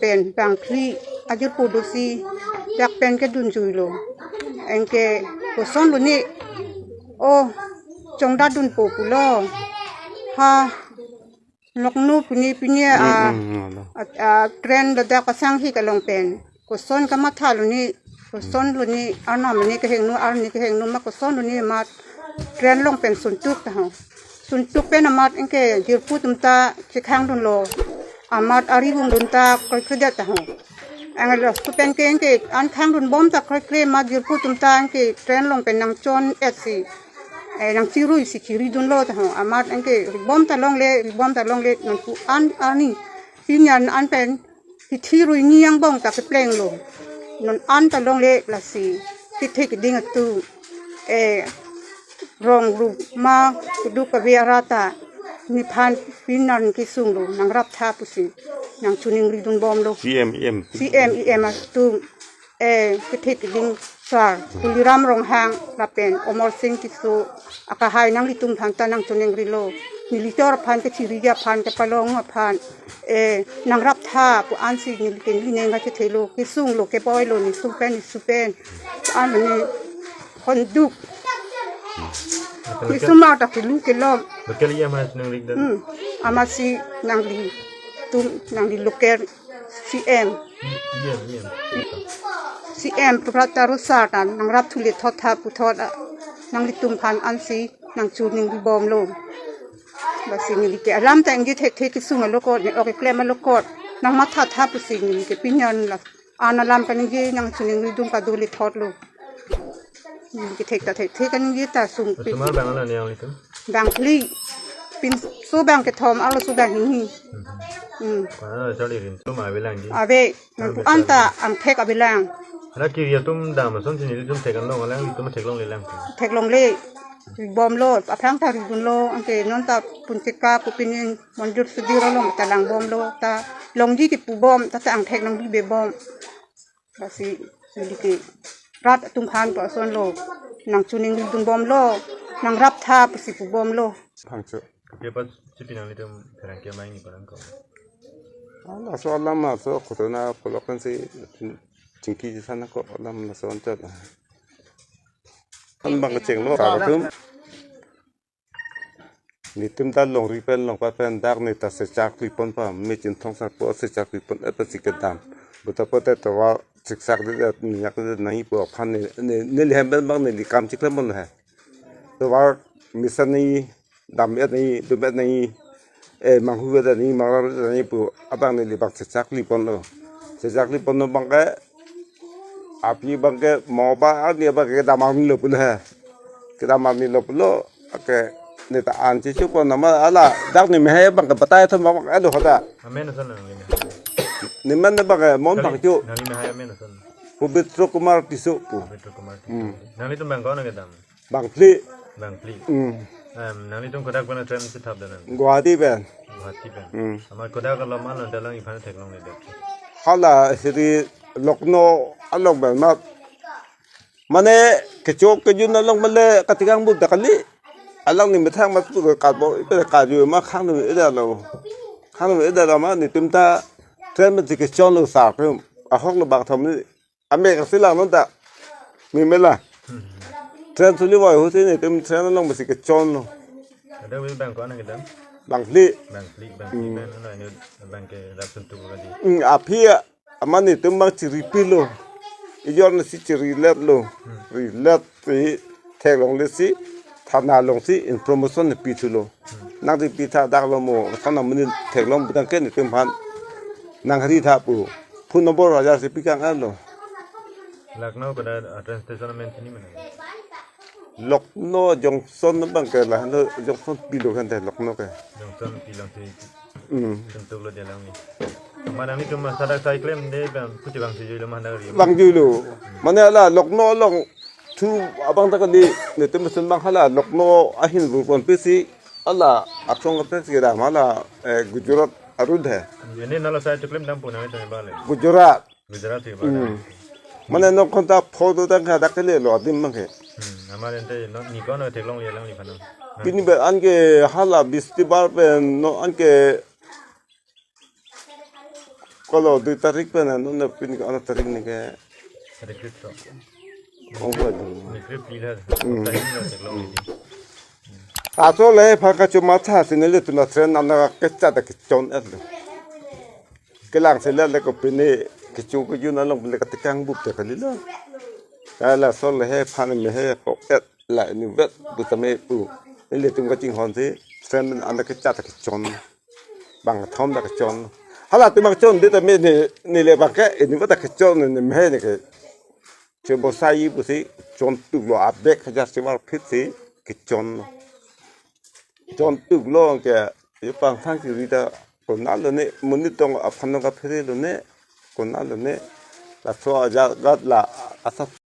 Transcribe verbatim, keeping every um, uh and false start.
pen bangphli ajirpo dosi dak pen kedunjuilo. Anke kosonlo ne, o chongdadunpo pulo. Ha, Lucknow puni puni a, Mm, mm, mm, a, a train ladak Kasanghi along pen. Koson kamathalo ne, kosonlo ne, arnam ne kehingno, arni kehingno ma kosonlo ne amat train along pen suntuk taho. Suntuk pen amat anke jirpo atum ta chekhangdunlo. Amat arivung dun ta kroikredet taho. Anke laso pen ke anke an khangdunbom ta kroikre amat jirpo atum ta anke train along pen nangchon-etsi, eh, nangchiruisi chiridunlo taho. Amat anke ribom ta longle, ribom ta longle, nonpu an arni. Pini an pen hithi rui ni angbong ta keplenglo. Non an ta longle lasi kethek keding atum, eh, rong rup ma keduk kave arata nephan pini an kesunglo, nangraptha pusi nangchiningridunbomlo. C M, E M. C M, E M atum, eh, kethek keding sar Tuliram Ronghang lapen Amarsing Tisso akahai nanglitum aphan ta nangchiningrilo. Nelitum aphan kechiriji aphan kepalong aphan, eh, nangraptha pu ansi neli ke neli neng kachethelo, kesunglo, kepoilo, nesu pen nesu pen. An ne konduk. Kesuma ta kelu kelom. Local E M hai nangli dan. Hmm. Amatsi nanglitum, nangli local C M. E M, E M. C M Prabhat Tarosa ta nangrap thule thot tha puthot, ah, nanglitum aphan ansi nangchiningribomlo. Lasi neli ke alam ta ingje thekthe, kesung alokot, ne ok keklem alokot, nangmathatha pusi neli ke pini an la an alam kaningje nangchiningridun kadule thotlo. Neli ke thek ta thekthe kaningje ta sung pi. Osomar bang hala ne nanglitum? Bangphli. Pinso bang kethom, arloso bang hini. Hmm. Kona charli rintum avelang ji. Ave, nonpu an ta angthek avelang. Hala kiri atum dam asonsi nelitum theklong, alanglitum theklonglelang. Theklongle. Ribomlo, aphrang ta ridunlo, anke non ta Phuncheka pu pini Monjir Sudhir along ta langbomlo, ta longji kepubom, ta ta angthek nangbibebom. Lasi neli ke rat atum aphan pu asonlo, nangchiningridunbomlo, nangraptha pusi pubomlo. Phangcho. Kopi apotsi pi nanglitum pherangke amei ni parang ko? Hala laso alam laso kotona kolok kan si chingki sana ko alam laso anchot. An bang kechenglo, sar atum. Netum ta longri pen longpat pen dak ne ta sechak lipon pa, me Chinthong sarpo sechak lipon-et pensi kedam. Buta pote tovar chiksak dedet, minyak dedet nangji pu aphan ne, ne, neli hem pen bang neli kam chiklemponlo he. Tovar mesen nangji, dam-et nangji, dum-et nangji, eh, manghu-et nangji, mangrar-et nangji pu abang neli bang sechak liponlo. Sechak liponlo bang ke, api bang ke, mo ba, ani bang ke kedam arnilo pulo he. Kedam arnilo pulo, ke ne ta an chechopon nama hala, dak ne mehai bang ke batai thom bang ke do hota. Amen ason nangli mehai. Neman bang ke mon bang chu. Nangli mehai amen ason. Pabitra Kumar Tisso pu. Pabitra Kumar Tisso. Hmm. Nanglitum bang ko-an kedam? Bangphli. Bangphli. Hmm. Em, nanglitum kodak pen train si thapdam nang? Guwahati pen. Guwahati pen. Hmm. Amat kodak along ma along dalang iphan theklongledet? Hala siri Lucknow along pen ma. Mane kechok kejun along male katikang but dakali. Alangli methang mat pu katbo ipe kaju ma khang nu ida lo. Khang nu ida lo ma netum ta train ma si kechonlo sar tum. Ahok lo bang thom ni. Ame kasi lang non ta. Mi mela. Train suli wai ho si netum train along ma si kechonlo. Ada wil bang ko-an kedam? Bangphli. Bangphli, Bangphli Hmm. Bang ano ini bang ke dap sentuh lagi. Hmm, api ya. Amat netum bang chiripilo. Ijor na si chiriletlo. Hmm. Rilet si theklongle si thana along si information ne pithulo. Hmm. Nangdi pitha dak lo mo, thana muni theklong butang ke netum aphan nangri tha pu. Phone number ajar si pikang-etlo. Lucknow koda, uh, train station amen chini mana? Lucknow junction bang ke la, no junction pilo kan de Lucknow ke. Junction pilo si. Hmm. Sentuh lo dia lang ni. Mana ni cuma sadak sai klem de bang puti bang si jui lo mana ri. Bang jui lo. Mane hala Lucknow along thu abang ta kali netum mesen bang hala Lucknow ahin ru kon pisi hala akrong ke pisi kedam hala, eh, Gujarat arut he. Ini nalo sai tu klem dam puna itu bale. Gujarat. Gujarat si Hmm. bale. Mane non konta photo tang ka dak kelelote abang ke. Hmm, amar ente no ni kono theklongle lang ni phana. Pini ba anke hala Bistibar pen non anke kolo dui tarik pen non pini ke, ano tarik ni ke. Recruit to. Ong ko dun. Recruit pila. Hmm. Training lo cek lo ini. Laso le pha kachomatha si nelitum la train an kachat ta kechon-et lo. Kelang si le le ko pini kecho kejun along pini katikang bup te kalilo. Laso le he phan me he ko-et la ni vet pu tame pu. Nelitum kachinghon si train an kachat ta kechon. Bang thom ta kechon. Hala tu bang chon de tame ni, neli bang ke ni vet ta kechon ni me ni ke. Chebosai pusi chon tuk lo, abek hajar sevar phit si kechon. Chon tuk lo ke, ye pangthang kiri ta konat lo ne, monit tong aphan tong kaphere lo ne, konat lo ne. Laso ajagat la asap